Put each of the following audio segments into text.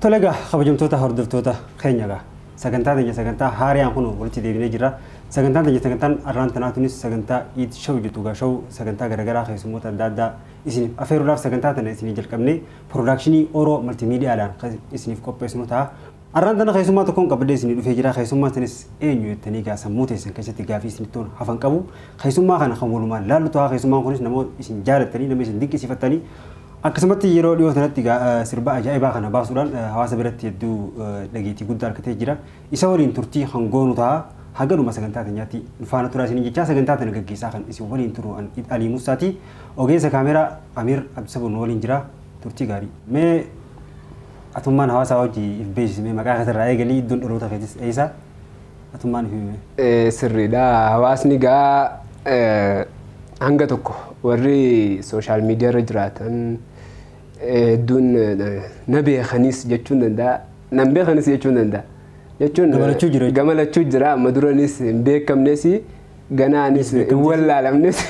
Tole egaa, kabajamtoota hordoftoota keenya egaa, sagantaa teenya sagantaa haariyaan kun walitti deebinee jira. Sagantaan teenya sagantaan arraan tanaa tunis sagantaa Iid Show jettu egaa, show sagantaa garaagaraa keessummoota adda addaa isiniif afeeruudhaaf sagantaa tana isinii jalqabnee production Oro Multimediadhaan kan isiniif qopheessinu ta'a. Arraan tana keessummaa tokkoon qabadhee isinii dhufee jira. Keessummaan sanis eenyu jettanii egaa sammuu teessan keessatti gaafii isinitti hafan qabu. Keessummaa kana kan walumaan laallu ta'a. Keessummaan kunis namoota isin jaalattanii, nama isin dinqisiifattanii, akkasumatti yeroo dhiyoo sanatti sirba ajaa'ibaa kana baasuudhaan hawaasa biratti hedduu dhageettii guddaa argatee jira. Isa waliin turtii kan goonu ta'a. Haga dhuma sagantaa teenyaatti faana turaa isinii jechaa, sagantaa tana gaggeessaa kan isin waliin turu Alii Musaati. Ogeessa kaameraa Amiir Abdisabuun waliin jira. Turtii gaarii. Mee atummaan hawaasaa hojii if beeksisime, maqaa keessarraa eegalii, iddoon dhaloota keetis eessa, atummaan if hime. Sirriidha. Hawaasni gaa hanga tokko warri social media irra jiraatan hedduun na beekanis jechuun danda'a. Nan beekanis jechuun danda'a. Jechuun gamalachuu jira. Gamalachuu jira. Amma duranis hin beekamnes, ganaanis hin wallaalamnes,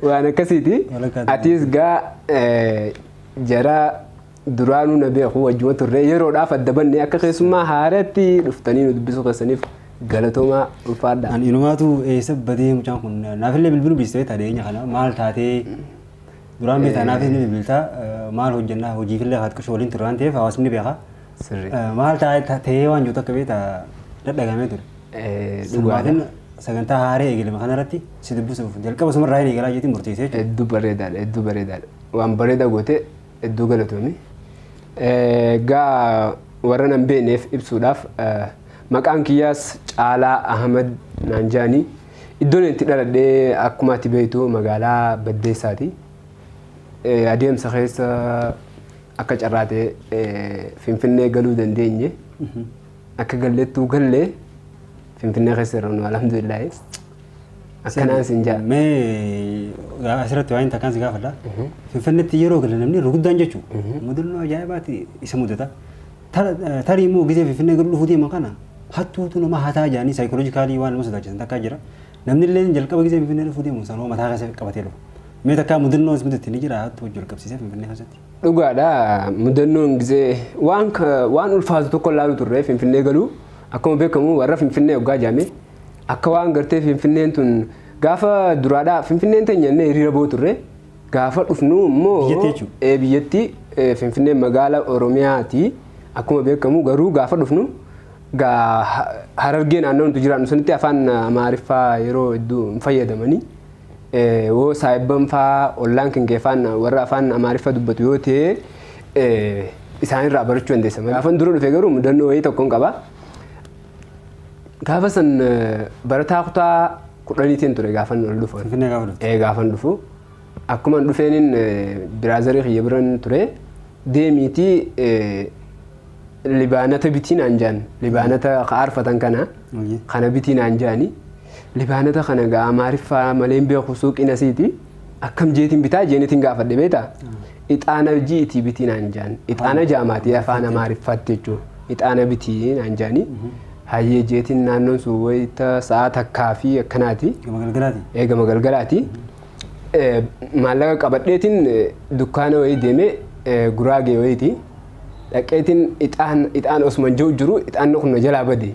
waan akkasiiti. Atis gaa jara duraanuu na beeku wajjuma turre, yeroodhaaf adda banne akka keessummaa haaratti dhuftanii nu dubbisuu keessaniif galatoomaa, ulfaadha. Ani inumaatu eessa badee mucaan kun, naafillee bilbiluu dhiistee taatee kana maal taatee duraan beektaa, naafis ni bilbiltaa, maal hojjannaa, hojiifillee haa xiqqoo waliin ture waan ta'eef hawaasni beeka. Maal ta'ee waan jiru akka beektaa dadhagamee ture. Dhugaadha. Sagantaa haaree eegalame kanarratti si dubbisuuf jalqaba sumarraa hin eegalaa jeetiin murteessee jechuudha. Hedduu bareedaadha, hedduu bareedaadha. Waan bareedaa goote, hedduu galatoomi. Gaa warra nan beekneef ibsuudhaaf, maqaan kiyyaas Caalaa Ahmad naan jaanii. Iddoon itti dhaladhee akkuma ati beektu magaalaa Baddeessaati. Adeemsa keessa akka carraa ta'e Finfinnee galuu dandeenye. Akka galleettuu gallee Finfinnee keessa jirra nu, alhamdulillaahi. Akkanaan sin jaa. Mee asirratti waa'een takkaan si gaafadha. Finfinneetti yeroo galan namni ruguddaan jechuudha. Mudannoo ajaa'ibaati isa mudata. Tarii immoo gisee Finfinnee galuu dhufuu deeman kana hattuutu nama hataa jedhanii psychologically waan nama sodaachisan takkaa jira. Namni illee jalqaba gisee Finfinnee dhufuu deemu sanoo mataa keessa qabatee dhufa. Mee takkaa mudannoo si mudate ni jira hattuu wajjin wal qabsiisee Finfinnee keessatti? Dhugaadha, mudannoon gisee waan ulfaatu tokko ilaalu turre Finfinnee galuu. Akkuma beekamu warra Finfinnee hoggaa jaame akka waan gartee Finfinneen tun gaafa duraadhaa Finfinneen teenya jennee hiriira ba'u turre. Gaafa dhufnu immoo Biyyatti jechuudha. Biyyatti Finfinneen magaala Oromiyaati akkuma beekamu, garuu gaafa dhufnu gaa Harargee naannoo nuti jiraannu sanitti afaan Amaariffaa yeroo hedduu hin fayyadamanii. Woo saayibban faa ollaan kan kee afaan warra afaan Amaariffaa dubbatu yoo ta'e isaanirraa barachuu dandeessa. Gaafan dura dhufe garuu mudannoo wayii tokkoon qaba. Gaafa san barataa kutaa 10tiin ture gaafan ol dhufu. Finfinnee gaafa dhufte? Ee, gaafan dhufu. Akkuma dhufeeniin brother kiyya biran ture. Deemiitii libaanata bitii naan jaan. Libaanata aarfatan kana. Kana bitii naan jaani. Libaanata kana gaa Amaariffaa malee hin beeku, suuqiin asiiti. Akkam jeetiin bitaa jeenitiin gaafadhe beektaa? Ixaana jiitii bitii naan jaan. Ixaana jaamaatii afaan Amaariffaatti jechuudha. Ixaana bitii naan jaani. Hayyee jeetiin naannoon sun wayita sa'a 1 fi akkanaati. Gama galgalaati? Ee, gama galgalaati. Maallaqa qabadheetiin dukkaana wayii deemee, guraagee wayiiti. Dhaqeetiin ixaan ixaan osuma jiru jiru ixaanni kun na jalaa bade.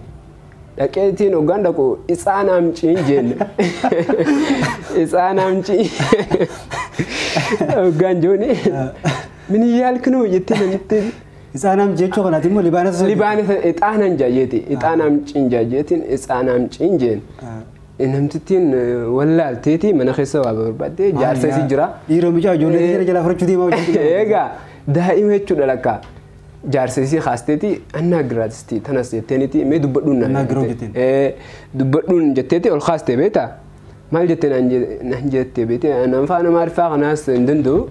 Dhaqeetiin hoggaan dhaqu ixaana amciin jeen. Ixaana amcii. Hoggaan jooni. Min yaalkinuu jettee namitti. Ixaana jechuu kanaati immoo libaanata. Libaanata ixaanan jaajeeti. Ixaana amciin jaajeetiin ixaana amciin jeen. Namtittiin wallaalteeti mana keessa waa barbaaddee jaarsa isii jira. Dhiiroo mucaa ijoollee jala jalaa fudhachuu deemaa hojii. Egaa daa'ima jechuudha lakka. Jaarsa isii kaasteeti annaa giraatisti tanas jetteeniiti, mee dubbadhuun Annaa giroo jetteen. Dubbadhuun jetteeti ol kaastee beektaa. Maal jettee naan jettee beekte, naan afaan Amaariffaa kanaas hin danda'u.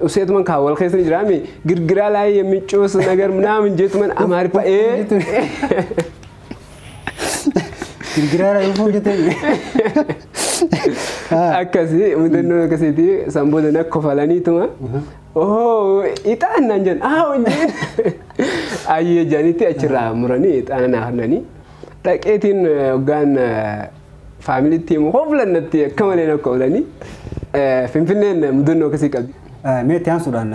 Useetuman kaa wal keessa ni jiraami girgiraa laayee የሚጮስ ነገር ምናምን jeetuman Amaariffa ee. Girgiraa laayee fuuf jettee. Akkasii mudannoo akkasiiti, san booda na kofalaniituma. Oh, ixaan naan jedhan, aa hojjeen ayyee jedhanitti achirraa muranii ixaana naa kennanii. Dhaqeetiin hoggaan familytti himu hoflannatti akka malee na koflanii. Finfinneen mudannoo akkasii qabdi. Mee itti aansuudhaan,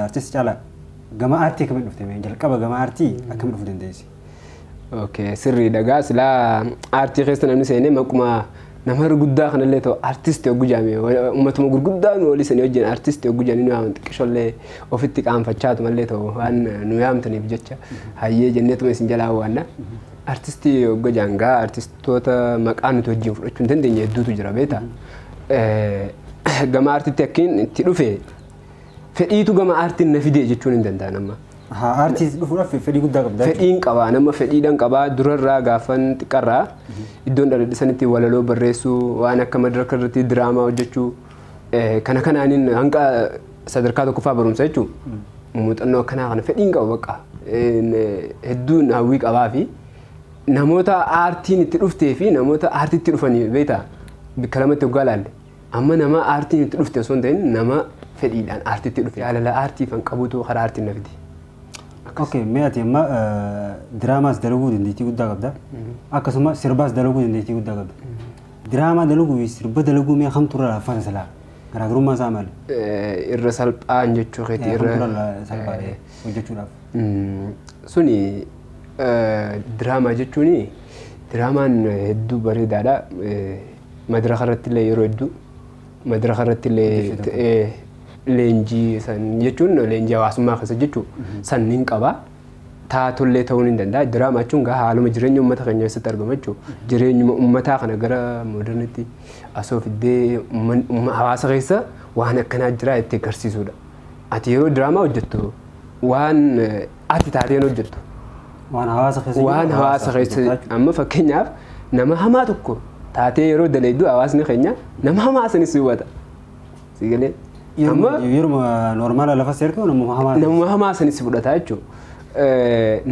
artist Caalaa, Gama aartii akkamiin dhufte mee jalqaba gama aartii akkamiin dhufuu dandeessi? Okay, sirriidha gaa silaa aartii keessa namni seenee maquma nama guddaa kanallee ta'u aartistii hogguu jaame uummatuma gurguddaa nu olii sanii wajjin aartistii hogguu jaanii nu yaaman xiqqishollee ofitti qaanfachaatu mallee ta'u waan nu yaamtaniif jecha hayyee jenneetuma isin jalaa waanna. Aartistii hogguu jaangaa aartistoota maqaa nuti wajjin fudhachuu hin dandeenye hedduutu jira beektaa. Gama aartiitti akkiin itti dhufe fedhiitu gama aartiin na fide jechuun hin danda'an amma. Aartii dhufuudhaaf fedhii guddaa qabda. Fedhiin qabaa nama fedhiidhaan qabaa durarraa gaafan xiqqarraa iddoon dhaladhe sanitti walaloo barreessuu waan akka madaraka irratti diraamaa hojjechuu kana kanaaniin hanga sadarkaa tokkoffaa barumsa jechuun muuxannoo akkanaa kana fedhiin qaba bakka hedduun hawwii qabaa fi namoota aartiin itti dhuftee fi namoota aartiitti dhufanii beektaa bakka lamatti hoggaa laalle amma nama aartiin itti dhufte osoo hin ta'in nama fedhiidhaan aartiitti dhufe jaalala aartiif kan qabutu karaa aartiin na fide. Okay, mee ati amma diraamaas dalaguu dandeettii guddaa qabda. Akkasuma sirbaas dalaguu dandeettii guddaa qabda. Diraamaa dalaguu fi sirba dalaguu mee kamtu irra laafata silaa? Garaagarummaa isaa maali? Irra salphaan jechuu keetii irra. Kamtu irra salphaa hojjechuudhaaf? Suni diraamaa jechuun diraamaan hedduu bareedaadha. Madaraka irratti illee yeroo hedduu madaraka irratti illee leenjii san jechuun leenjii hawaasummaa keessa jechuun sanniin qaba. Taatollee ta'uu ni danda'a. Diraamaa jechuun gaa haaluma jireenya uummata keenya keessatti argamu jechuudha. Jireenyuma uummataa kana gara modernitti asoo fiddee hawaasa keessa waan akkanaa jira itti agarsiisudha. Ati yeroo diraamaa hojjettu waan ati taateen hojjettu. Waan hawaasa keessa waan hawaasa keessa amma fakkeenyaaf nama hamaa tokko taatee yeroo dalayddu hawaasni keenya nama hamaa sanis hubata. Sigalee. Yeroo normaala lafa seertu nama hamaa. Nama hamaa sanis fudhata jechuudha.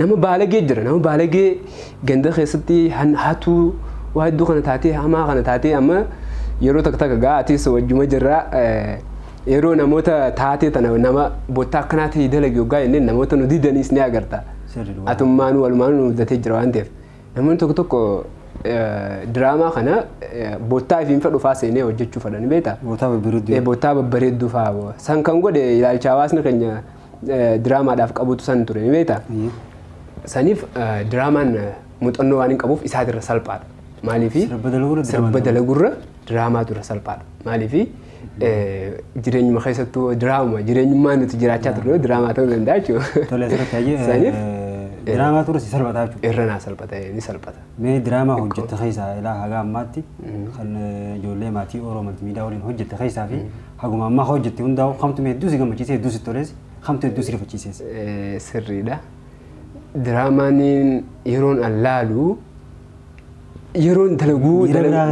Nama baalagee jira nama baalagee ganda keessatti hatuu waa hedduu kana taatee hamaa kana taatee amma yeroo takka takka gaa atis wajjuma jirra yeroo namoota taatee tana nama bottaa akkanaa ta'e dalage yoggaa jennee namoota nu didaniis ni agarta. Atummaan walumaan nu mudatee jira waan ta'eef namoonni tokko tokko diraamaa kana bottaa ifiin fedhu faa seenee hojjechuu fedhan beektaa? Bottaa babbareedduu. Bottaa babbareedduu faa san kan godhe ilaalcha hawaasni keenya diraamaadhaaf qabutu san ture ni beektaa? Saniif diraamaan muuxannoo waan hin qabuuf isaatirra salphaadha. Maaliifi sirba dalagurra diraamaatu irra salphaadha. Maaliifi jireenyuma keessattuu diraamuma jireenyummaa nuti jiraachaa turre diraamaa ta'uu danda'a jechuudha. Tole asirratti hayyee diraamaa ture si salphataa jechuudha. Irra naa salphata ni salphata. Mee diraamaa hojjette keessaa ilaa haga ammaatti kan ijoollee maatii Oromoo miidiyaa waliin hojjette keessaa fi haguma ammaa hojjette hundaa'u kamtu mee hedduu si gammachiisee hedduu si tolees kamtu hedduu si rifachiisees. Sirriidha. Diraamaan yeroon an laalu yeroon dalaguu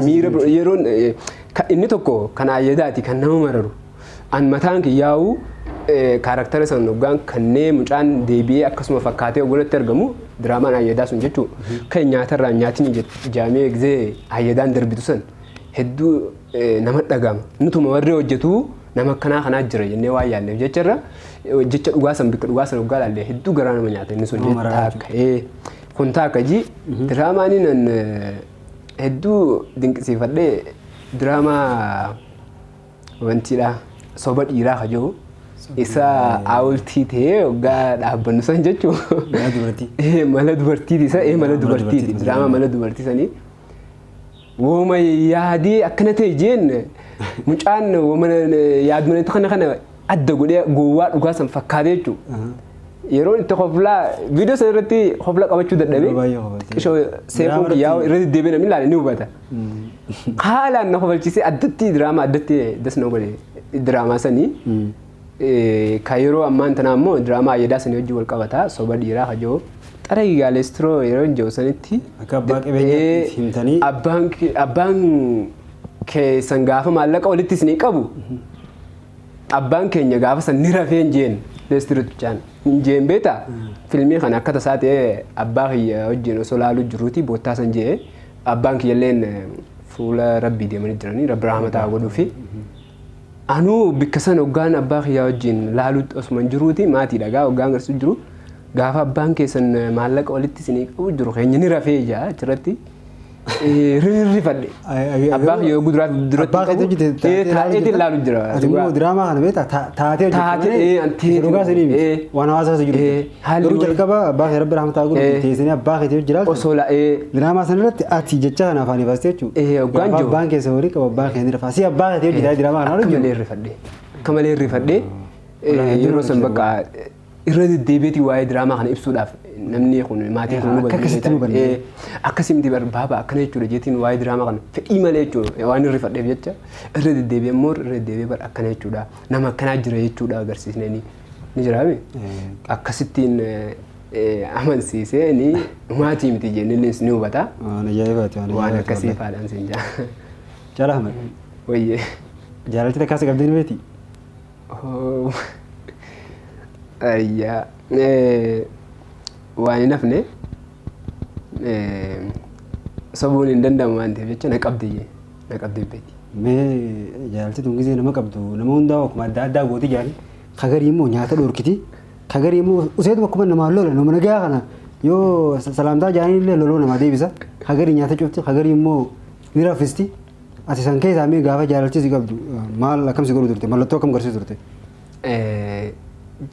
miira yeroon inni tokko kan ayyadaati kan nama mararu an mataan kiyyaa'u kaaraktara san hoggaan kanneen mucaan deebi'ee akkasuma fakkaatee ogolatti argamu diraamaan ayyadaa sun jechuudha. Kan nyaatarraa nyaatni jaamee gizee ayyadaan darbitu san hedduu nama dhagama. Nutuma warri hojjetu nama akkanaa kanaa jira jennee waan yaalleef jecharra jecha dhugaa san bikka dhugaa san hoggaa laallee hedduu garaa nama nyaata inni sun taakka. Kun taakka ji diraamaan nan hedduu dinqisiifadhee diraamaa wantiidha soba dhiiraa ka jiru. Isa hawultii ta'ee hoggaa dhaabbannu san jechuudha. Mala dubartii. Mala dubartiiti isa mala dubartiiti diraamaa mala dubartii sanii. Wooma yaadee akkana ta'e jeen mucaan wooma yaaduma kana kana adda godhee gowwaa dhugaa san fakkaatee jechuudha. Yeroo itti hoflaa viidiyoo sana irratti hofla qabachuu dadhabee seefuun kiyyaa irra deddeebi'ee namni ilaale ni hubata. Haalaan na hofalchiisee addatti diraamaa addatti das na godhe diraamaa sanii. Ka yeroo ammaan tanaa immoo diraamaa ayyadaa sanii wajjin wal qabata soba dhiiraa hajoo xara gaaleestiroo yeroo hin jiru sanitti. Akka abbaa qabeenyaatti himtanii. Abbaan keessan gaafa maallaqa walitti isinii qabu abbaan keenya gaafa san ni rafee hin jeen leestirichaan hin jeen beektaa filmii kana akka tasaa ta'ee abbaa kiyya wajjin osoo laaluu jiruuti boottaa san jee abbaan kiyyalleen fuula rabbii deemanii jiranii rabbi rahmataa godhuufi. Anuu bikka san hoggaan abbaa kiyyaa wajjin laaluu osuma hin jiruuti maatii dhagaa hoggaan garsiisu jiru gaafa abbaan keessan maallaqa walitti isinii qabu jiru keenya ni rafee jaa achirratti. Rirrifadhe. Abbaa yoo guduraaf duratti Abbaa keetii hojjete taa'eetiin ilaalu jira. Ati immoo diraamaa kana beektaa taatee Taatee, hojjete dhugaa sanii miti waan hawaasa keessa jiru. Garuu jalqaba abbaa kee rabbi rahmataa godhu teessanii abbaa keetii hojii ilaaltu. Osoo la'ee Diraamaa sana irratti ati jecha kana afaan baastee jechuudha. Hoggaan jiru. Abbaan keessa horii qaba abbaa kee ni rafaa. Si abbaa keetii hojjetaa diraamaa kana Akka malee rifadhe. Akka malee rifadhe. Yeroo san bakka irra deddeebiitii waa'ee diraamaa kana ibsuudhaaf namni kun maatiin kun Akka akkasitti nu banne. Akkasitti barbaaba akkana jechuudha jeetiin waa'ee diraamaa kana fedhii malee jechuudha waan irrifadheef jecha irra deddeebi'ee immoo irra deddeebi'ee bar akkana jechuudha nama akkanaa jira jechuudha agarsiisnee ni jiraame akkasittiin amansiisee ni maatii miti jennee ni hubata. Waan ajaa'ibaati waan Waan akkasii faadhaan siin jaa. Caalaa Ahmed. Wayyee. Jaalalti takkaas qabdee ni beekti? Ayyaa. Waan hin hafne sobuun hin danda'amu waan ta'eef jecha na qabdi na qabdi beeti. Mee jaalalti tun gisee nama qabdu nama hundaa akkuma adda addaa gooti jaali kagarii immoo nyaata dhorkiti kagarii immoo useetuma akkuma namaa lola nama nagaa kana yoo salaamtaa jaanii illee loloo namaa deebisa kagarii nyaata cufti kagarii immoo ni raffisti ati san keessaa mee gaafa jaalalti si qabdu maal akkam si godhu turte mallattoo akkam garsiisu turte.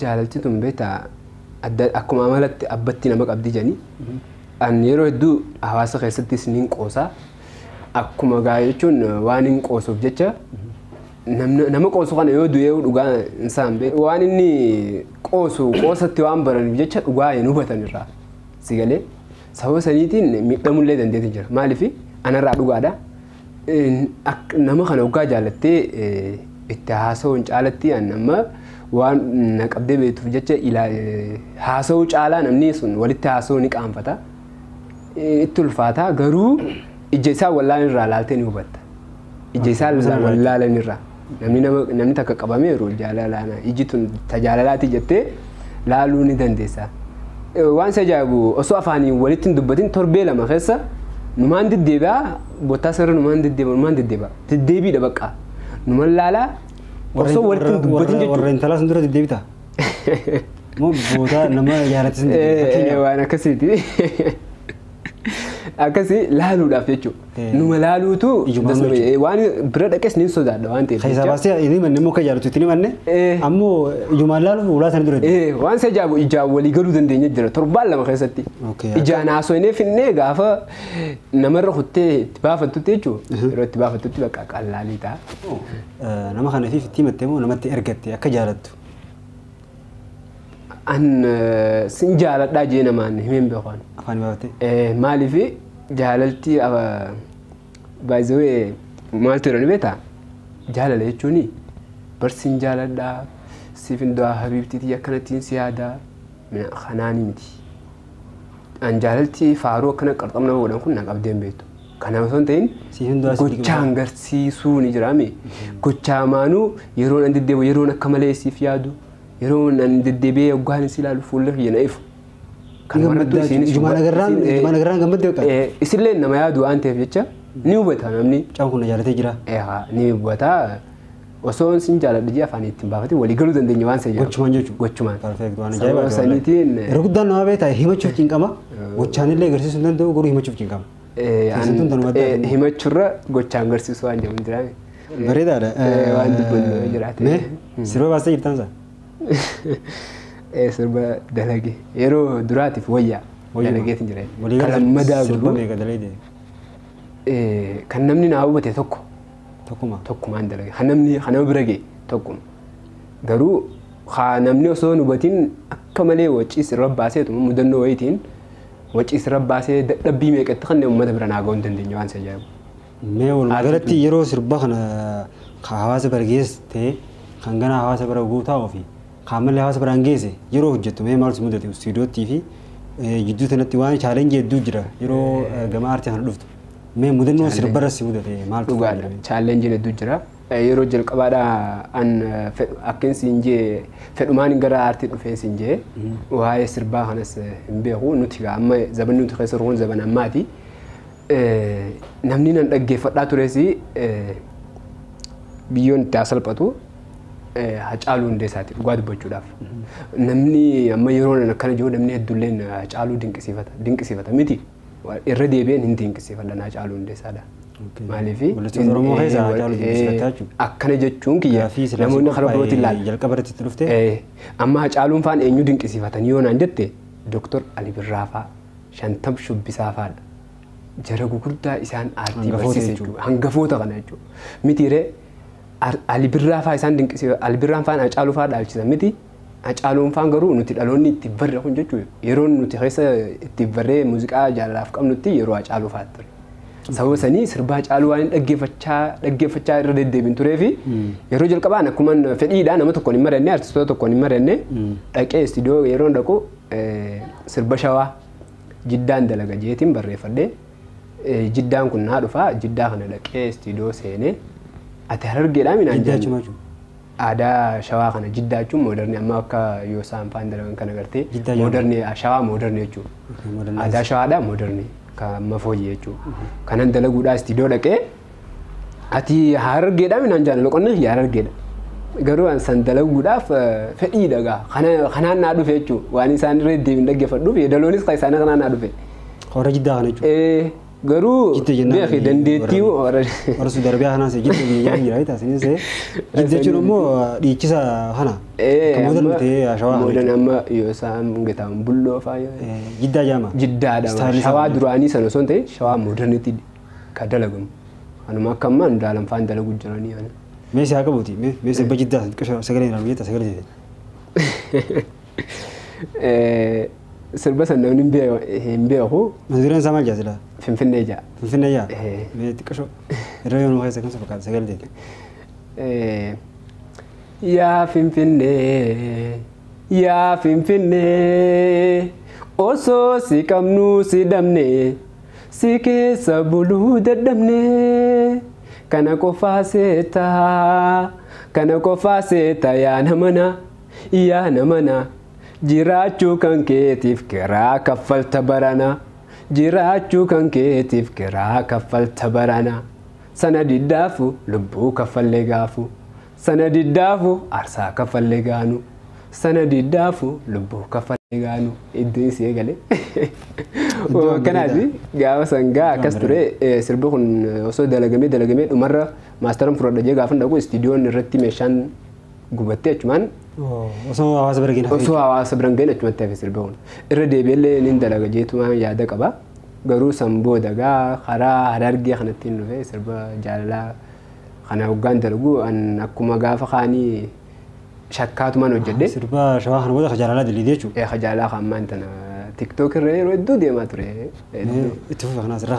Jaalalti tun beektaa akkuma amalatti abbatti nama qabdi jedhanii an yeroo hedduu hawaasa keessattis niin qoosaa akkuma gaa jechuun waan hin qoosuuf jecha nama qoosu kana yoo du'ee dhugaa hin saan beeku waan inni qoosu qoosatti waan baraniif jecha dhugaa hin hubatan irraa si galee sababa saniitiin miidhamullee dandeetti jira maaliif anarraa dhugaadha nama kana dhugaa jaalattee itti haasa'uun caalatti an amma waan na qabdee beektuuf jecha haasa'uu caalaa namni sun walitti haasa'uu ni qaanfata. Itti ulfaata garuu ija isaa wallaan irraa laaltee ni hubatta. Ija isaa wallaalan irraa. Namni takka qabameeru jaalalaan iji tun tajaalalaati jettee laaluu ni dandeessa. Waan isa ajaa'ibu osoo afaaniin walitti hin dubbatin torbee lama keessa numaan deddeebi'aa bottaa sirra numaan deddeebi'a numaan deddeebi'a. Deddeebiidha bakka. Numaan laalaa osoo walitti hin dubbatin jechuudha. Warra intalaa sun dura deddeebita. Moo boota nama jaalatti sun deddeebita. Waan akkasiiti. Akkasii laaluudhaaf jechuudha. Numa laaluutu waan bira dhaqes ni sodaadha waan ta'eef. Keessaa baasee inni manne immoo akka jaalatu itti ni manne ammoo ijumaan laaluuf ulaa sana dura. Waan isa ajaa'ibu ijaan walii galuu dandeenya jira torbaan lama keessatti. Ijaan haasofnee finnee gaafa namarra kuttee itti baafattutti jechuudha. Yeroo itti baafattutti bakka qallaalii ta'a. Nama kana fi itti himattee moo namatti ergatte akka jaalattu? An sin jaaladhaa jee namaan himeen beekan. Afaan baafattee? Maaliif jaalalti baay'ee maaltu jedhani beektaa? Jaalala jechuun barsiin jaaladhaa siif hin du'aa habiibtiitii akkanattiin si yaadaa kanaani miti. An jaalalti faaruu akkana qarxamna godhan kun na qabdee hin beektu. Kana osoo hin ta'in gochaan garsiisuu ni jiraame. Gochaa maanuu yeroon an deddeebi'u yeroon akka malee siif yaadu yeroo nan deddeebi'ee hoggaan si ilaalu fuulli kiyya na ifu. Ijumaan agarraan gammaddee bakka. Isillee nama yaadu waan ta'eef jecha ni hubata namni. Mucaan kun na jaalatee jira. Ni hubata. Osoo sin jaaladha jee afaan ittiin baafatee walii galuu dandeenya waan sana. Gochumaan jechuudha. Gochumaan. Perfect waan Sababa ajaa'ibaati. saniitiin Yeroo guddaan nama beektaa himachuuf cinqama. Gochaan illee agarsiisuu hin danda'u garuu himachuuf cinqama. Keessattuu tanuma adda addaa. Himachuurra gochaan agarsiisuu waan jedhamu jira. Bareedaadha. Waan dubbannu yoo jiraate. Mee sirba baastee jirtaan isaa? Sirba dalage yeroo duraatiif wayyaa dalageetiin jira. Walii Kan lammadaa sirba garuu meeqa dalagee? Kan namni naa hubate tokko. Tokkuma. Tokkumaan dalage. Kan namni kan nama bira ga'e tokkuma. Garuu namni osoo hin hubatin akka malee waccii sirba baaseetu mudannoo wayiitiin waccii sirba baasee dadhabbii meeqatti kan uummata bira naa ga'uu hin dandeenye waan isa ajaa'ibu. Mee walumaa galatti yeroo sirba kana hawaasa bira geesse ta'e kan ganaa hawaasa bira guutaa ofii kaamallee hawaasa biraan geesse yeroo hojjettu mee maaltu mudate istuudiyoottii fi jidduu sanatti waan chaalenjii hedduu jira yeroo gama aartii kana dhuftu mee mudannoo sirbarra si mudate maaltu Dhugaadha. Chaalenjiin hedduu jira. Yeroo jalqabaadha an akkin siin jee fedhumaan gara aartii dhufee siin jee waa'ee sirbaa kanas hin beeku nuti amma zabanni nuti keessa jirru kun zabana ammaati. Namni nan dhaggeeffadhaa tures biyyoon itti haa salphatu Hacaaluu Hundeessaati dhugaa dubbachuudhaaf. Namni amma yeroo akkana jiru namni hedduulleen Hacaaluu dinqisiifata miti. Irra deebi'een hin dinqisiifadha Haacaaluu Hundeessaadha. Maaliif Oromoo keessa Haacaaluu dinqisiifataa jechuudha. Akkana jechuun kiyya namoonni karaa birootiin ilaala. Jalqaba irratti dhufte. Amma Haacaaluun faan eenyu dinqisiifatanii yoo naan jette Dooktor Ali Birraa faa Shantam Shubbisaa faadha. Jara gurguddaa isaan aartii barsiise jechuudha. Hangafoota kana jechuudha. Mitiiree Ali Birraa faa isaan dinqisiifatan Ali Birraan faan Haacaaluu faa dhaalchisan miti. Haacaaluun faan garuu nuti dhaloonni itti barre kun jechuudha. Yeroo nuti keessa itti barree muuziqaa jaalalaaf qabnutti yeroo Haacaaluu faa ture. Sababa sanii sirba Haacaaluu waan dhaggeeffachaa irra deddeebiin turee fi yeroo jalqabaan akkuma fedhiidhaan nama tokkoon hin mari'anne artistoota tokkoon hin mari'anne dhaqee istiidiyoo yeroo dhaqu sirba shawaa jiddaan dalaga jeetiin barreeffadhee jiddaan kun naa dhufaa jiddaa kana dhaqee istiidiyoo seenee ati harargeedhaa minaan jedhu. Aadaa shawaa kana jiddaa jechuun mooderni amma akka yoo isaan faan dalagan kana gartee mooderni shawaa mooderni jechuudha. Aadaa shawaadhaa mooderni kan amma fooyyee jechuudha. Kanan dalaguudhaa istiidiyoo dhaqee ati harargeedhaa minaan jaalala qonni kiyya harargeedha. Garuu an san dalaguudhaaf fedhii dhagaa kanaan naa dhufe jechuudha. Waan isaan irra deddeebiin dhaggeeffadhuuf yeedaloonis kan isaanii kanaan naa dhufe. Hora jiddaa kana jechuudha. Garuu beeki dandeettii warra Saudi Arabiyaa kanaas jidda biyya jira taasisan see jidda jechuun immoo dhiichisa kana kan moodan ta'ee shawaa moodan amma yoo isaan gataan bulloo faa jiddaa jaama jiddaadha shawaa duraanii sana osoo hin ta'in shawaa moodernitti kan dalagamu kanuma akka ammaa ndaalan faan dalagu jiranii ana. Mee si haa qabuuti mee sirba jiddaa sagalee irraa biyya sagalee sirba san namni hin beeku. Manzureen isaa maal jaa Finfinnee jaa. Finfinnee jaa? Mee xiqqashoo irra yoo nu keessa kan fakkaata sagalee ta'e. Yaa Finfinnee yaa Finfinnee osoo si qabnuu si dhabne si keessa buluu dadhabne kana qofaa seetaa yaa namana yaa namana. Jiraachuu kan keetiif kiraa kaffalta barana. Jiraachuu kan keetiif kiraa kaffalta barana. Sana diddaafu lubbuu kaffallee gaafu. Sana diddaafu aarsaa kaffallee gaanu. Sana diddaafu lubbuu kaffallee gaanu. Iddoon isii eegale. Kanaaf gaafa sangaa akkas ture sirbi kun osoo dalagamee dhumarra maastaran fudhadha jee gaafa dhaqu istiidiyoon irratti meeshaan gubattee achumaan Osoo hawaasa bira geenye. Osoo hawaasa bira geenye achumatti hafe sirba kun. Irra deebi'ellee ni dalaga jeetuma yaada qaba. Garuu san booda gaa karaa harargee kanatti hin dhufe sirba jaalalaa kana hoggaan dalagu an akkuma gaafa kaanii shakkaatumaan hojjedhe. Sirba shawaa kana booda jaalalaa diliidee jechuudha. Ee jaalalaa kan ammaan tana TikTok irra yeroo hedduu deemaa ture. Itti fufa kanaas irraa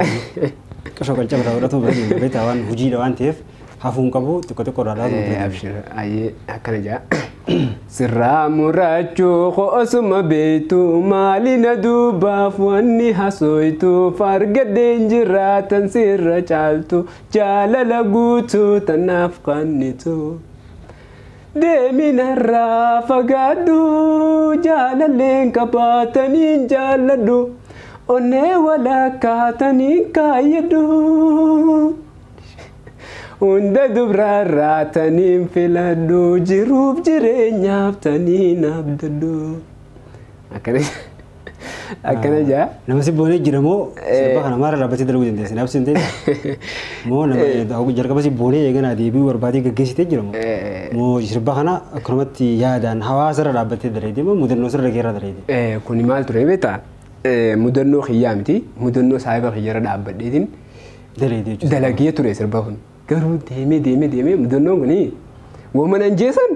qashoo qalcaba irraa godhatu beektaa waan hojiidha waan ta'eef hafuun qabu xiqqoo xiqqoo irraa laatu. Abshir ayyee akkana jaa. Sirraa murachuu osuma beektu maalina duubaaf wanni hasooytu fargadheen jiraatan sirra caaltu jaalala guutuu tanaaf qannitu. Deeminarraa fagaadhu jaalalleen qabaataniin jaalladhu onnee walakkaataniin kaayyadhu. Hunda dubrarraa taniin filadhu jiruuf jireenyaaf taniin abdadhu. Akkana jaa. Nama si boonee jira moo sirba kana maara dhaabbatee dalaguu dandeessa? Naaf sin ta'e moo nama jalqaba si boonee eeganaa deebii barbaadee gaggeessitee jira moo? Moo sirba kana akkanumatti yaadaan hawaasarra dhaabbatee dalaydee moo mudannoo sirra keerraa dalaydee? Kuni maal ture beektaa? Mudannoo kiyyaa miti mudannoo saayiba kiyyarra dhaabbadheetiin dalagee ture sirba kun. Garuu deemee mudannoon kuni woman jeesan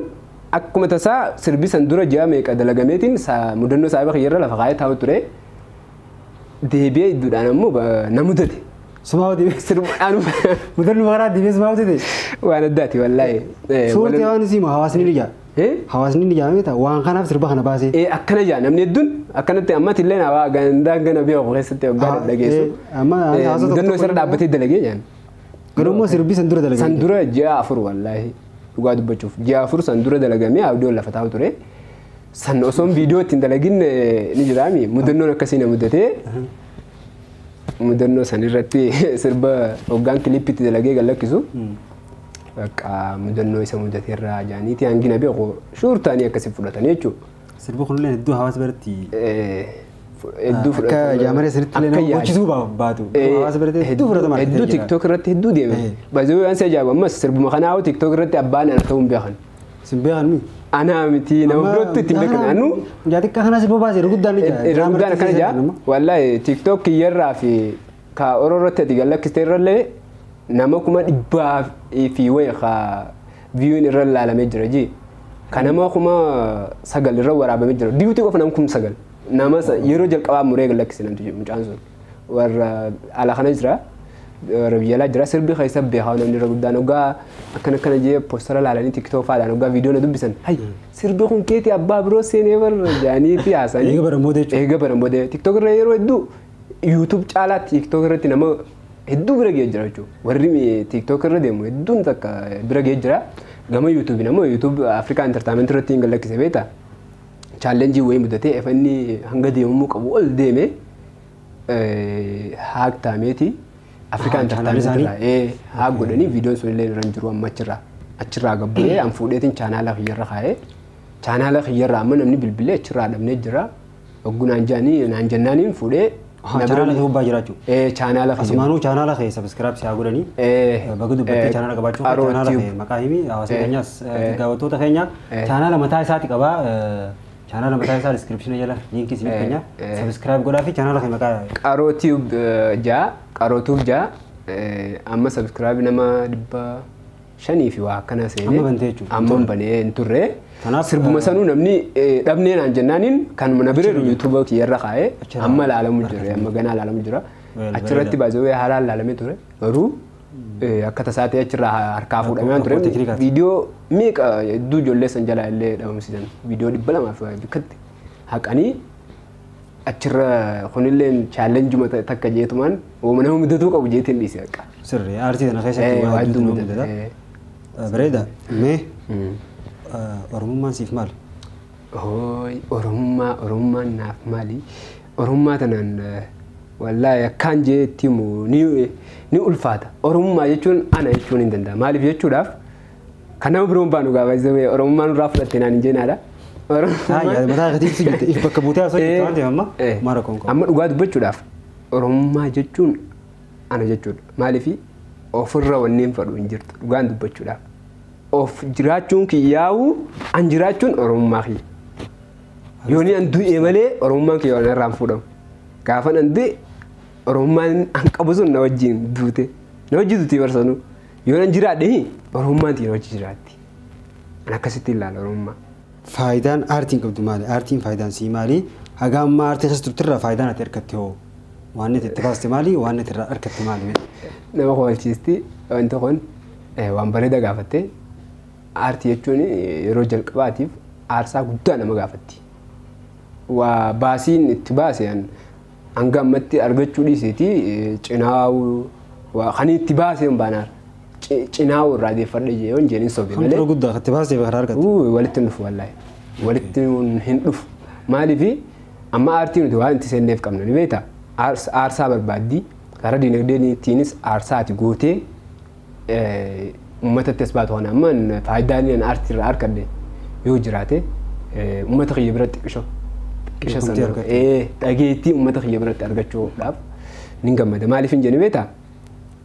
akkuma tasaa sirbi san dura ji'a meeqa dalagameetiin mudannoo saayiba kiyyarra lafa kaayee taa'u ture deebi'ee iddoodhaan ammoo na mudate. Sumaa deebi'ee sirbaadhaan mudannoo maqaraa deebi'ee sumaa mudate. Waan addaati wallaahi. Suurti waan isii hawaasni ni jaa. Hawaasni ni jaa meeta waan kanaaf sirba kana baasee. Akkana jaa namni hedduun akkanatti ammatti illee naa gandaan gana beeku keessatti waggaa dhageessu. Mudannoo isarra dhaabbatee dalagee jaan. Garuu immoo sirbi san dura dalagamee. San dura ji'a 4 wallaahi dhugaa dubbachuuf ji'a 4 san dura dalagamee abdiin lafa taa'u ture. San osoon viidiyoo ittiin dalagin ni jiraami mudannoon akkasii na mudatee mudannoo san irratti sirba hoggaan kiliippitti dalagee gallakkisu. Bakka mudannoo isa mudateerraa jaaniiti hangina beeku shuurtaanii akkasii fudhatanii jechuudha. Sirbi kunillee hedduu hawaasa biratti Hedduu Akka jaamaree sirriitti illee nama hojjetuu baatu. Hawaasa biratti hedduu fudhatama. Hedduu TikTok irratti hedduu deeme. Baay'ee waan si ajaa'ibu ammas sirbuma kanaa TikTok irratti abbaan ana ta'uu hin beekan. Sin beekan mi? Anaa miti nama birootti ittiin beekan. Anu Mucaa xiqqaa kana sirba baasee irra guddaan ni jira. Irra guddaan akkana jira. Wallaahi TikTok kiyyarraa fi ka oroo irratti ati gallakkiste irrallee nama 100,000 fi wayi ka viyuun irra ilaalamee jira ji. Ka nama 9,000 irra waraabamee jira. Diyuutii qofa nama 9,000. Nama yeroo jalqabaa muree gallakkise namti mucaan sun. Warra ala kana jira. Warra biyya alaa jira. Sirbi keessa beekaa namni irra guddaan hoggaa akkana akkana jee poostara laalanii TikTok faadhaan hoggaa viidiyoo na dubbisan. Hay sirbi kun keetii abbaa biroo seenee barra jaanii fi haasanii. Eega baran booda jechuudha. Eega baran booda TikTok irra yeroo hedduu YouTube caalaa TikTok irratti nama hedduu bira ga'ee jira jechuudha. Warri TikTok irra deemu hedduun takka bira ga'ee jira. Gama YouTube nama YouTube Africa Entertainment irratti hin gallakkise beektaa. Challenge wayii mudatee efanni hanga deemamuu qabu ol deeme haak taameeti Africa Entertainment irraa haak godhanii viidiyoon sun illee irra hin jiru amma achirraa gabbu'ee an fuudheetiin chaanaala kiyyarra kaa'ee chaanaala kiyyarraa amma namni bilbilee achirraa dhabnee jira hogguu naan jaanii naan jennaaniin fuudhee Chaanaala kee gubbaa jiraachuu. Chaanaala kee. Asumaanuu chaanaala kee sabiskiraayib si haa godhanii. Baga dubbattee chaanaala qabaachuu chaanaala kee maqaa himi hawaasa keenyaas daawwattoota keenya chaanaala mataa isaati qabaa. Chaanaala mataa isaa diskiripshina jala liinkii isiniif keenya sabiskiraayib godhaa fi chaanaala kee maqaa. Qaroo Tube ja'a Qaroo Tube ja'a amma sabiskiraayib nama 500 fi waa akkana seenee. Amma bantee jechuudha. Amma banee hin turre. Sirbuma sanuu namni dhabnee naan jennaaniin kan mana bira YouTube kiyyarra kaa'ee amma ilaalamu jira amma ganaa ilaalamu jira. Achirratti baay'ee haalaan ilaalamee ture garuu akka tasaa ta'e achirraa harkaa fuudhamee waan ture viidiyoo meeqa hedduu ijoollee san jalaa illee dhabamsiisan viidiyoo 200 fi bikkatti haqanii achirra kunillee chaalenjuma takka jeetumaan ooma nama mudatuu qabu jeetiin dhiise akka. Sirri aartii kana keessatti waa hedduutu nama mudata. Bareeda mee Oromummaan siif maali? Oromummaa Oromummaan naaf maali? Oromummaa tanaan wallaahi akkaan jee itti himu ni ulfaata. Oromummaa jechuun ana jechuun hin danda'a. Maaliif jechuudhaaf kan nama biroon baanu gaafa isa Oromummaan irraa fudhatte naan hin jeenaadha. Mataa keetii ibsu jirte if bakka buutee haasoo jirte waan ta'eef amma maal rakkoon qabu? Amma dhugaa dubbachuudhaaf Oromummaa jechuun ana jechuudha. Maaliif ofirra wanneen fadhu hin jirtu dhugaan dubbachuudhaaf. Of jiraachuun kiyyaa'u an jiraachuun Oromummaa kiyya. Yooni an du'e malee Oromummaan kiyya waan irraan fuudhamu. Gaafan an du'e Oromummaan an qabu sun na wajjin duute. Na wajjin duute barsanuu. Yoon an jiraadhe Oromummaan tiyya na wajjin jiraatti. An akkasitti ilaala Oromummaa. Faayidaan aartiin qabdu maali? Aartiin faayidaan sii maali? Haga ammaa aartii keessa turtirraa faayidaan ati argatte hoo? Waan ati itti baaste maali? Waan ati irraa argatte maali? Nama kofalchiisti wanti kun waan bareeda gaafatte. Aartii jechuun yeroo jalqabaatiif aarsaa guddaa nama gaafatti. Waa baasiin itti baase hanga ammatti argachuu dhiiseeti cinaa'uu waa kan itti baase hin baanaar cinaa'uu irraa deeffadhe jee yoon jeen hin sobe malee. Hamtura guddaa itti baasee karaa argatte. Walitti hin dhufu wallaahi. Walitti hin dhufu. Maaliif amma aartii nuti waan itti seenneef qabna ni beektaa? Aarsaa barbaaddi karaa dinagdeetiinis aarsaa ati gootee uummatatti as baatu kana amma faayidaan inni aartii irraa argadhe yoo jiraate uummata kiyya biratti xiqqisho sana dhageettii uummata kiyya biratti argachuudhaaf ni gammada. Maaliif hin jenne beektaa?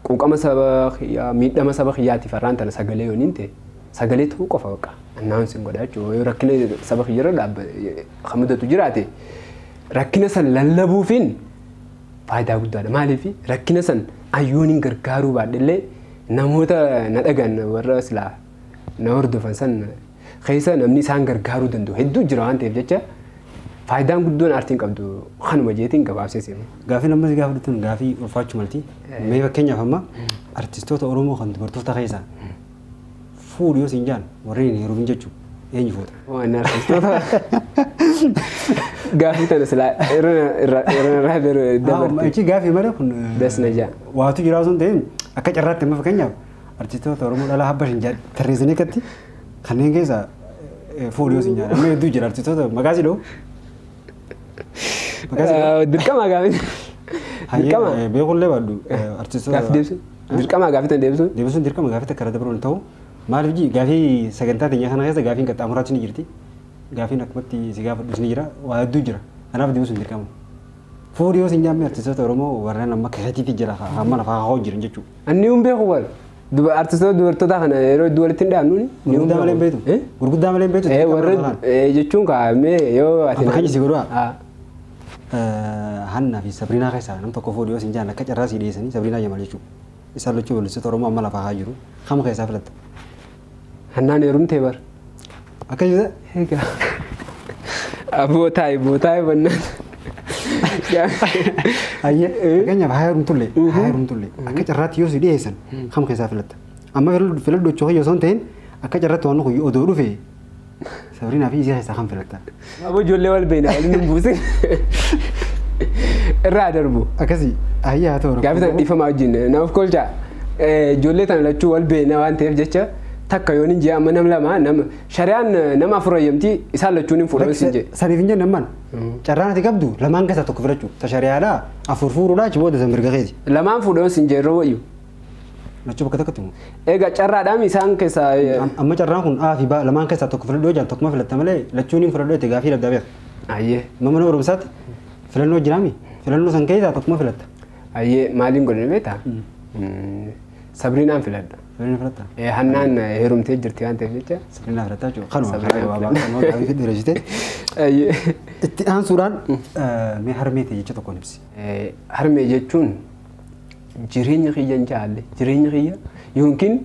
Quuqama saba kiyyaa miidhama saba kiyyaatiif har'aan tana sagalee yoo ta'e sagalee ta'uu qofa baqa annaawunsi hin godha jechuudha. Yoo rakkina saba kiyya irra kan mudatu jiraate rakkina san lallabuufiin faayidaa guddaadha. Maaliif rakkina san ayyoon hin gargaaruu baadhellee namoota na dhagan warra silaa na hordofan san keessa namni isaan gargaaruu danda'u hedduu jira waan ta'eef jecha faayidaan guddoon aartiin qabdu kanuma jeetiin gabaabsee seenu. Gaafii ammas gaafa dhuftan gaafii ulfaachuu malti. Mee fakkeenyaaf amma artistoota Oromoo kan dubartoota keessaa fuudhu yoo siin jaan warreen hin heerumin jechuudha. Eenyu fuudha? Waan artistoota gaafii tana silaa irra irraa dabarte. Achi gaafii malee kun Das na jaa. Waatu jira osoo hin ta'in akka carraatti amma fakkeenyaaf artistoota Oromoo dhalaa habba shan tarreessanii akkatti kanneen keessaa fuudhu yoo siin jaan amma hedduu jira artistoota maqaa si dha'u. Dirqama gaafii. Dirqama. Beekullee baadhu artistoota. Gaafii deebisuun. Dirqama gaafii tana deebisuun. Deebisuun dirqama gaafii takka irra dabruun ta'u maaliif ji gaafii sagantaa teenya kana keessa gaafiin qaxxaamuraatti ni jirti. Gaafiin akkumatti si gaafadhus ni jira waa hedduu jira. Kanaaf deebisuun dirqama. Fuudhii yoo sin jaamme artistoota Oromoo warreen amma keetiifi jira hamma lafaa haa jiran jechuudha. Anni hin beeku wal. Artistoota dubartoota kana yeroo iddoo walitti hin dhaabnu. Gurguddaa malee hin beektu. Gurguddaa malee hin beektu. Warra jechuun kaa'amee yoo ati. Fakkeenya si godhaa. Hannaa fi Sabriinaa keessaa nam tokko fuudhii yoo sin jaan akka carraa sii dhiyeessanii Sabriinaa Jamal jechuudha. Isaan lachuu weellistoota Oromoo amma lafaa haa jiru. Kam keessaa filatta? Hannaan heerumtee bara. Akka jirta? Egaa. Aboo taa'i boo taa'i bannaan. Ayyee fakkeenyaaf haa heerumtullee haa heerumtullee akka carraatti yoo si dhiyeessan kam keessaa filatta? Amma filadhu jechuu osoo hin ta'in akka carraatti waan kun odoo dhufe Sabriinaa fi isii keessaa kam filatta? Aboo ijoollee wal beekna waliin hin buusin. Irraa darbu. Akkasii ayyee haa ta'u. Gaafa dhiifamaa wajjin namaaf kolchaa ijoollee tana lachuu wal beekna waan ta'eef jecha takka yoon hin jee amma nam lama nama shari'aan nama afur eeyyamti isaan lachuun hin fuudhan sin jee. Saniif hin jenne ammaan carraan ati qabdu lamaan keessaa tokko filachuu ta shari'aadhaa afur fuudhuudhaa achi booda san mirga keeti. Lamaan fuudhan sin jee yeroo wayyu. Lachuu bakka tokkotti moo? Egaa carraadhaan isaan keessaa. Amma carraan kun A fi B lamaan keessaa tokko filadhoo jaan tokkuma filatta malee lachuun hin filadhoo itti gaafii dhabdaa beeka. Ayyee. Mana barumsaatti filannoo jiraami filannoo san keessaa tokkuma filatta. Ayyee maaliin godhani beektaa? Sabriinaan filadha. Sabriinaa filatta? Hannaan heerumtee jirti waan ta'eef jecha. Sabriinaa filattaa jechuudha. Kanuma karaa gabaabaa kanuma gaafii fidee dheeressite. Itti aansuudhaan mee harmee ta'e jecha tokkoon ibsi. Harmee jechuun jireenya kiyya hin jaalle jireenya kiyya yookiin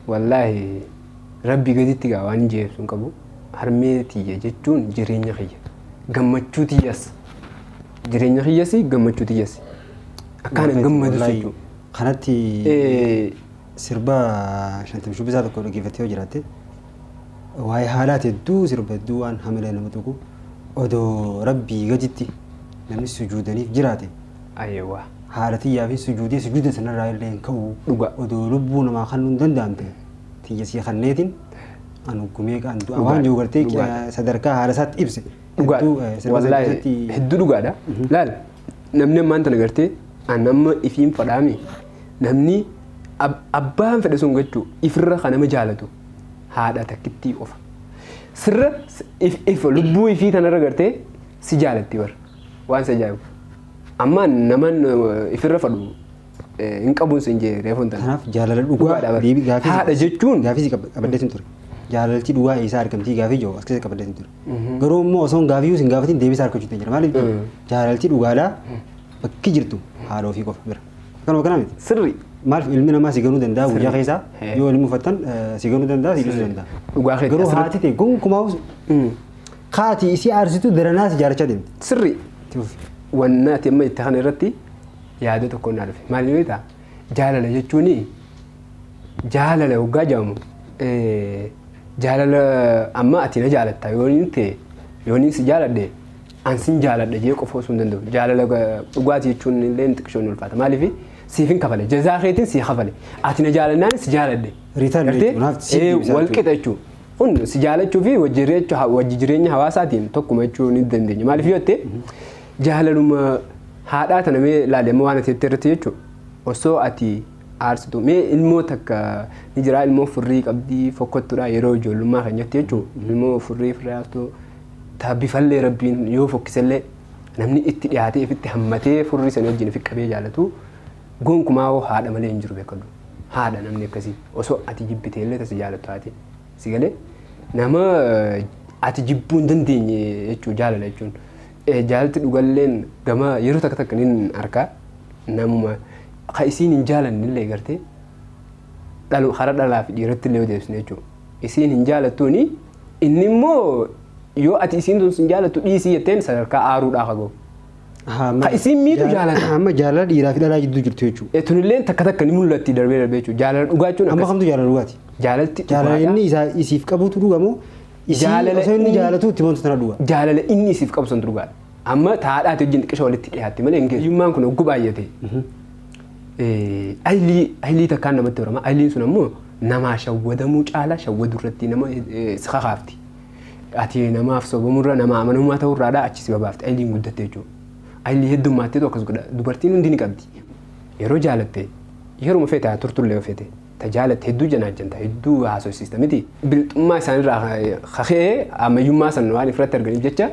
wallaahi rabbi gaditti gaa waan jeebsu hin qabu harmee tiyya jechuun jireenya kiyya gammachuu tiyyas jireenya kiyyas gammachuu tiyyas akkaan hin gammadu jechuudha. Kanatti sirba shantam shubbisaa tokko dhaggeeffattee yoo jiraatte waa'ee haalaati hedduu sirba hedduu waan hamilee nama tuqu odoo rabbii gaditti namni sujuudaniif jiraate. Ayyawaa. Haala tiyyaa fi sujuudee sujuuda sanarraa illee hin ka'u. Dhuga. Odoo lubbuu namaa kan hin danda'amte tiyya sii kanneetiin anu gumee kan du'a waan jiru gartee sadarkaa haala isaatti ibse. Dhugaadha. Wallaahi hedduu dhugaadha. Laal namni ammaan tana gartee an amma ifiin fadhaami namni abbaan fedhe sun gochuu ifirra kan nama jaalatu haadha takkittii qofa. Sirra if lubbuu ifii tanarra gartee si jaalatti bara waan si ajaa'ibu. Amma naman ifirra fadhu hin qabuun sin jee reefuun tana. Kanaaf jaalala dhugaa gaafii haadha jechuun gaafii si qabaddeetiin ture. Jaalalchi dhugaa isaa argamtii gaafii jiru as keessa qabaddeetiin ture. Garuu immoo osoo hin gaafii hin gaafatiin deebii isaa argachuu jira. Maaliif jaalalchi dhugaadhaa bakki jirtu haadha ofii qofa bira. Akkanuma kana miti. Sirri. Maaliif ilmi namaa si ganuu danda'a guyyaa keessaa yoo ilmi uffattan si ganuu danda'a si dhiisuu danda'a. Dhugaa keetti. Garuu haati ta'e gonkumaa haati isii aarsitu daranaa si jaalachaa deemti. Sirri. Wanna ati amma itti kana irratti yaada tokko naa dhufe. Maal beektaa? Jaalala jechuun jaalala hoggaa jedhamu jaalala amma ati na jaalatta yoo inni ta'e yoo inni si jaaladhe an sin jaaladha jee qofa osoo hin danda'u. Jaalala dhugaatii jechuun illee xiqqishoon ni ulfaata. Maaliif siif hin kafale jazaa keetiin si kafale ati na jaalannaan si jaaladhe. Riitaan jechuun wal qixa jechuudha. Kun si jaalachuu fi wajji jireenya hawaasaatiin tokkuma jechuu ni dandeenya. Maaliif yoo ta'e jaalaluma haadhaa tana mee ilaalee waan ati irratti jechuudha. Osoo ati aarsitu mee ilmoo takka ni jira ilmoo furrii qabdii fokkottuudha yeroo ijoollummaa keenyatti jechuudha. Ilmoo furrii furrii tabbifallee rabbiin yoo fokkisellee namni itti dhiyaatee ifitti hammatee furrii sana wajjin ifi qabee jaalatu gonkumaa hoo haadha malee hin jiru beekadhu. Haadha namni akkasii osoo ati jibbitee illee tasi jaalattu haati. Si galee nama ati jibbuu hin dandeenye jechuudha jaalala jechuun. Jaalalti dhugalleen gama yeroo takka takka nin argaa namuma ka isiin hin jaalanne illee gartee hara dhalaa fi dhiiratti illee deebisne jechuudha. Isiin hin jaalattuuni inni immoo yoo ati isiin tun sin jaalattu dhiisii jetteen sadarkaa aaruudhaa hagoo. Ka isiin miitu jaalata. Amma jaalala dhiiraa fi dhalaa jidduu jirtu jechuudha. Tunilleen takka takka ni mul'atti darbee darbee jechuudha. Jaalala dhugaa jechuun Amma kamtu jaalala dhugaati? Jaalalti Jaalala inni isiif qabutu dhuga moo Jaalala osoo inni jaalatu itti wantu tana dhuga? Jaalala inni isiif qabu santu dhugaadha. Amma taadhaati wajjin xiqqisha walitti dhiyaatti malee hin geessu. Hiyyummaan kun hogguu baay'ate. Ayilii takkaan namatti horama. Ayiliin sun ammoo namaa shawwadamuu caala shawwaduu irratti nama si kakaafti. Ati namaaf sobamurra nama amanamummaa ta'urraadhaa achi si babaafti. Ayiliin guddatte jechuudha. Ayilii heddummaatteetu akkas godha. Dubartiin hundi ni qabdi. Yeroo jaalatte yeruma feete haa turtullee yoo feete ta jaalatte hedduu janaajjanta hedduu haasofsiista miti. Bilxummaa isaanirraa kakee ammayyummaa san waan ifirratti arganiif jecha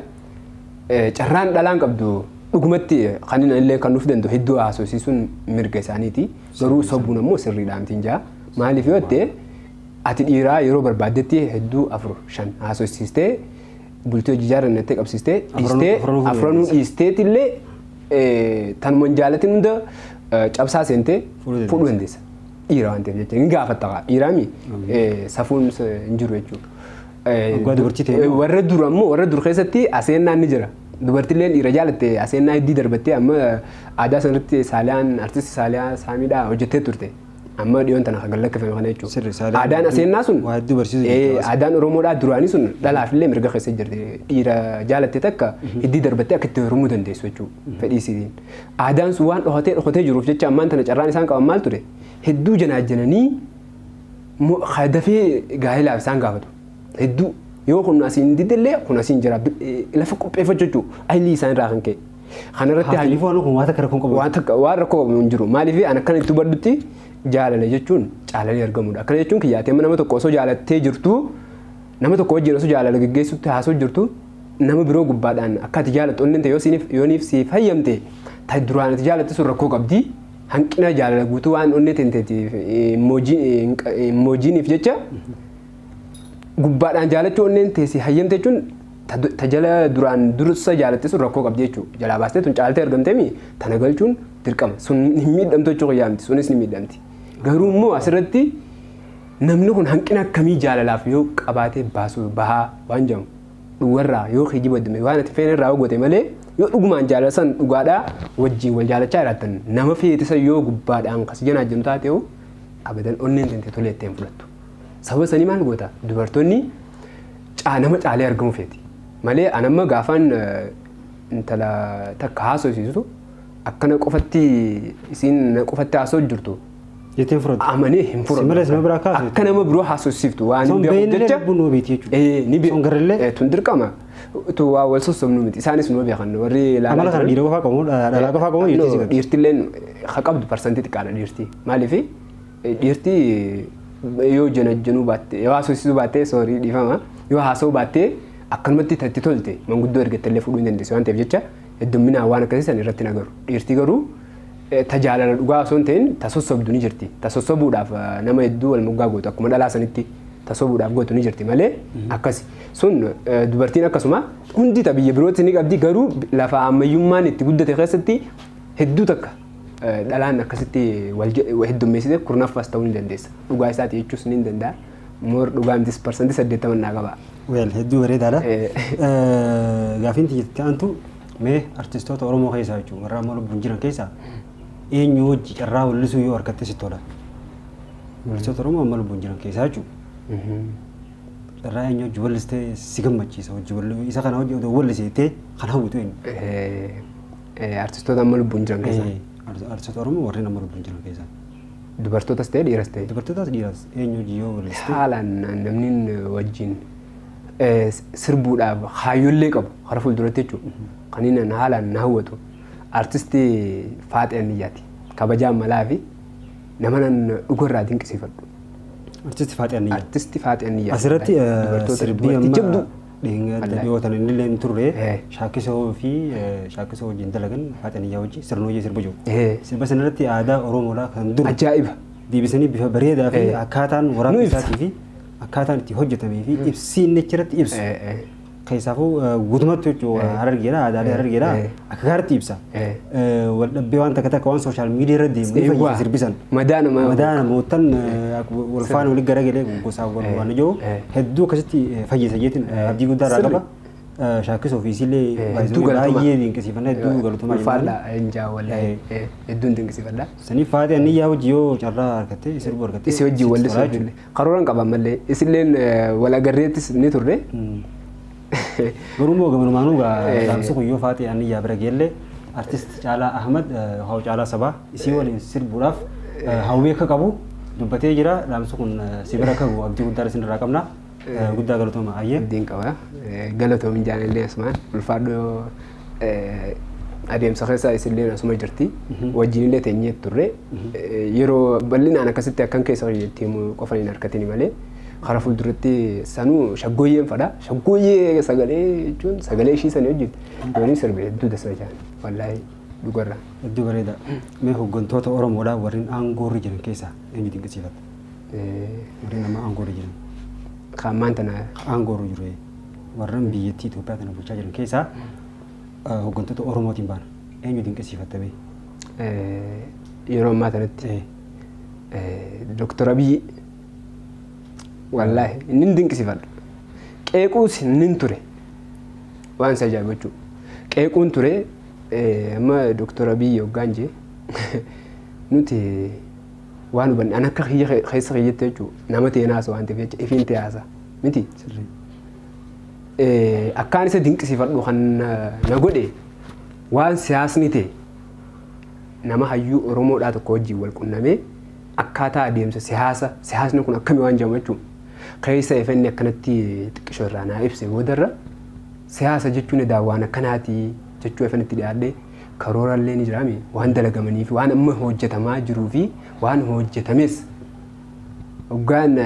carraan dhalaan qabdu Dhugumatti kan inni illee kan nuuf danda'u hedduu haasofsiisuun mirga isaaniiti. Garuu sobuun ammoo sirriidha miti jaa. Maaliif yoo ta'e ati dhiiraa yeroo barbaaddetti hedduu 4 5 haasofsiistee bultii hojii ijaarrannattee qabsiistee dhiistee afranuu dhiisteetillee tanuma hin jaalatin hunda cabsaa seentee fuudhuu dandeessa. Dhiira waan ta'eef jecha hin gaafatta dhiiraami safuun hin jiru jechuudha. Warra dur ammoo warra dur keessatti aseennaan ni jira. Dubartiileen dhiira jaalatte aseennaa heddii darbattee amma aadaa sanarratti Saaliyaan artisti Saaliyaa Saamiidhaa hojjettee turte. Amma dhiyoon tana kan lakkifame kana jechuudha. Aadaan aseennaa sun aadaan Oromoodhaa duraanii sun dhalaafillee mirga keessa jirti. Dhiira jaalatte takka heddii darbattee akka itti hormuu dandeessu jechuudha fedhii isiitiin. Aadaan sun waan dhokatee jiruuf jecha ammaan tana carraan isaan qaban maal ture? Hedduu janaajjananii dafee gaa'ilaaf isaan gaafatu. Hedduu yoo kun asiin didillee kun asiin jira lafa qopheeffachuu jechuudha. Ayilii isaan irraa kan ka'e. Kanarratti haalli waan takka rakkoo qabu. Waan takka waan rakkoo qabu hin jiru. Maaliif an akkana itti hubadhutti jaalala jechuun caalanii argamudha. Akkana jechuun kiyyaatee nama tokko osoo jaalattee jirtu nama tokko wajjin osoo jaalala geggeessutti haasoo jirtu nama biroo gubbaadhaan akka ati jaalattu onneen ta'e yooniif siif hayyamte ta duraan ati jaalatte sun rakkoo qabdi. Hanqina jaalala guutuu waan onnee ta'eef moojiiniif jecha gubbaadhaan jaalachuu onneen teessee hayyamte jechuun tajala duraan dursa jaalatte sun rakkoo qabdi jechuudha. Jalaa baastee tun caaltee argamteemi tana galchuun dirqama. Sun hin miidhamtu jechuu qiyyaamti. Sunis ni miidhamti. Garuu immoo asirratti namni kun hanqina akkamii jaalalaaf yoo qabaatee baasuu bahaa waan jedhamu dhugarraa yoo kijiba dume waan ati feene irraa goote malee yoo dhugumaan jaalala san dhugaadhaa wajjin wal jaalachaa jiraattan nama feetisa yoo gubbaadhaan kas janaa jennu taate abadan onneen tante tolee ittiin fudhattu. Sababa sanii maal goota? Dubartoonni nama caalee argamu feeti. Malee an amma gaafaan intala takka haasofsiisu akkana qofatti isiin qofatti haasoo jirtu. Jettee fudhattu. Amanee hin fudhatu. Malee nama biraa kaasu. Akka nama biroo haasofsiiftu waan hin beeku jecha. Son beellee beeti jechuudha. Ni beeku. Son garrillee. Tun dirqama. Tu waa wal sossobnu miti. Isaanis numa beekan warri ilaalaa. Amala kana dhiira qofaa qabu dhalaa qofaa qabu jettee si qabdi. Dhiirtilleen haa qabdu parsantii xiqqaadha dhiirti. Maaliif dhiirti yoo janajjanuu baatte yoo haasofsiisuu baatte soorii dhiifama yoo haasa'uu baatte akkanumatti itti tolte manguddoo ergatte illee fuudhuu hin dandeessu waan ta'eef jecha heddumminaan waan akkasii san irratti hin agaru. Dhiirti garuu tajaalala dhugaa osoo hin ta'in tasossobdu ni jirti. Tasossobuudhaaf nama hedduu wal moggaa gootu akkuma dhalaa sanitti tasossobuudhaaf gootu ni jirti malee akkasi. Sun dubartiin akkasuma hundi ta biyya birootti ni qabdi garuu lafa ammayyummaan itti guddate keessatti hedduu takka dhalaan akkasitti wal heddummeessite kurnaffaas ta'uu ni dandeessa. Dhugaa isaati jechuus ni danda'a. Moor dhugaa mitis 80% naa qaba. Weel hedduu bareedaadha. Gaafiin tiyyatti aantu mee artistoota Oromoo keessaa jechuun warra amma lubbuun jiran keessaa eenyu hojii carraa wallisuu yoo harkatte sitti tola? Artistoota Oromoo amma lubbuun jiran keessaa jechuudha. Carraa eenyu hojii wallistee si gammachiisa hojii isa kana hojii odoo walliseetee kan hawwitu eenyu? Artistoota amma lubbuun jiran keessaa. Artistoota Oromoo warreen amma lubbuun jiran keessaa. Dubartootas ta'e dhiiras ta'e. Dubartootas dhiiras eenyu hojii yoo wallistee? Haalaan namni wajjin sirbuudhaaf hayyollee qabu karaa fuulduratti jechuudha. Kan inni haalaan na hawwatu artistii Faaxee Anniyyaati. Kabajaan malaa fi nama nan dhugarraa dinqisiifadhu. Artistii Faaxee Anniyyaa. Artistii Faaxee Anniyyaa. Asirratti sirbii amma dhiyootan inni illee hin turre shaakisoo fi shaakisoo wajjin dalagan Faaxee Anniyyaa wajjin sirna hojii sirba jiru. Sirba sanarratti aadaa Oromoodhaa kan dur. Ajaa'iba. Deebisanii bifa bareedaa fi akkaataan waraabbii isaatii fi akkaataan itti hojjetamee fi ibsi inni achirratti ibsu. Keessaafuu guutummaatti jechuudha Harargeedha aadaalee Harargeedha akka gaariitti ibsa. Waldhabbii waan takka takka waan sooshaal miidiyaa irra deemu ni fayyisa sirbisan. Madaa namaa. Madaa namootan wal faana walitti garagalee gosaa waan jiru hedduu akkasitti fayyisa jeetiin abdii guddaa irraa qaba. Shaakisoo fi isiillee baay'ee dinqisiifannaa hedduu galatomaa Ulfaadha injaa wallahi hedduun dinqisiifadha. Saniif Faaxee Anniyyaa hojii yoo carraa argatte sirbuu argatte. Isii hojii wallisuu karooran qaba mallee isilleen wal agarreettis ni turre. Garuu immoo gabanumaanuu dhaamsi kun yoo Faaxee Anniyyaa bira geelle artist Caalaa Ahmad Haa Caalaa Sabaa isii waliin sirbuudhaaf hawwii akka qabu dubbatee jira. Dhaamsi kun si bira akka gahu abdii guddaa isin irraa qabna. Guddaa galatooma ayyee. Abdiin qaba. Galatoomin jaalallee asumaan ulfaadhoo adeemsa keessa isillee asuma jirti. Wajjin illee teenyee turre. Yeroo bal'inaan akkasitti akkan keessa hojjetti himuu qofa hin harkatini malee Karaa fuulduratti sanuu shaggooyyeen fadha. Shaggooyyee sagalee jechuun sagalee ishii sanii hojjetu. Yooniin sirbe hedduu dasna jaan. Wallaahi dhugarra. Hedduu bareeda. Mee hooggantoota Oromoodhaa warreen aangoorra jiran keessaa eenyu dinqisiifatta? Warreen nama aangoorra jiran. Kaammaan tana. Aangoorra jiru. Warreen biyyattii Itoophiyaa tana bulchaa jiran keessaa hooggantoota Oromootiin baana. Eenyu dinqisiifatta bee? Yeroo ammaa kanatti Dooktar Abiyyi wallaahi inni dinqisiifadha. Qeequus nin ture waan isa ajaa'ibu jechuudha. Qeequun ture amma Dooktar Abiyyi hoggaan jee nuti waan hubanne an akka kiyya keessa kiyyatti jechuudha nama ta'e naasa waan ta'eef jecha ifiin ta'e haasa miti. Akkaan isa dinqisiifadhu kan na godhe waan siyaasni ta'e nama hayyuu Oromoodhaa tokko wajjin wal qunnamee akkaataa adeemsa siyaasa siyaasni kun akkami waan jedhamu jechuudha. Keessa ifenni akkanatti xiqqishoo irraa naa ibse boodarra siyaasa jechuun edaa waan akkanaati jechuu ifennitti dhiyaadhe karoorallee ni jiraame waan dalagamanii fi waan amma hojjetamaa jiruu fi waan hojjetames hoggaan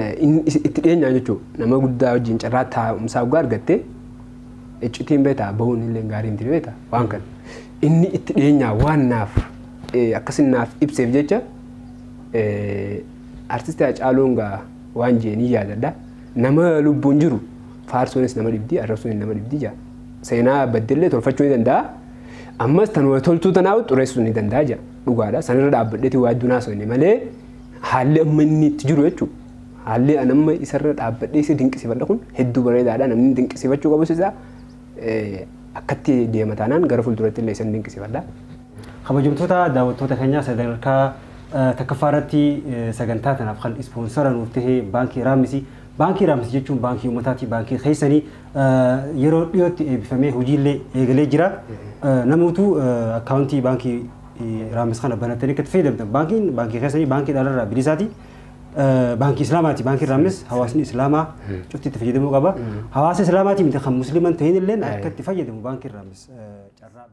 itti dhiyeenyaan jechuudha. Nama guddaa wajjin carraa taa'umsaa hoggaa argatte iccitiin beektaa bahuun illee gaarii miti beektaa waan kana. Inni itti dhiyeenyaa waan naaf akkasin naaf ibseef jecha artistii Hacaaluun gaa waan jeenii yaadadha. Nama lubbuun jiru faarsuunis nama dhibdi arrabsuunis nama dhibdi jaa. Seenaa baddellee tolfachuu ni danda'a. Ammas tanuma toltuu tanaaf xureessuu ni danda'a jaa. Dhugaadha. Sanirra dhaabbadheeti waa hedduu naasoo malee haalli amma inni itti jiru jechuudha. Haalli an amma isarra dhaabbadhee isa dinqisiifadha kun hedduu bareedaadha. Namni dinqisiifachuu qabus isaa akkatti deema taanaan gara fuulduratti illee isan dinqisiifadha. Kabajamtoota daawwattoota keenyaa sadarkaa takkaffaa irratti sagantaa tanaaf kan ispoonsara nuuf ta'e baankii Raammisii. Baankii Raammisii jechuun baankii uummataati. Baankii keessanii yeroo dhiyootti eebbifamee hojiillee eegalee jira. Namootu akkaawuntii baankii Raammis kana banattanii akka itti fayyadamtan. Baankiin baankii keessanii baankii dhalarraa bilisaati. Baankii Islaamaati. Baankiin Raammis hawaasni Islaamaa cufti itti fayyadamuu qaba. Hawaasa Islaamaati miti kan Musliiman ta'in illee akka itti fayyadamu baankiin Raammis carraa.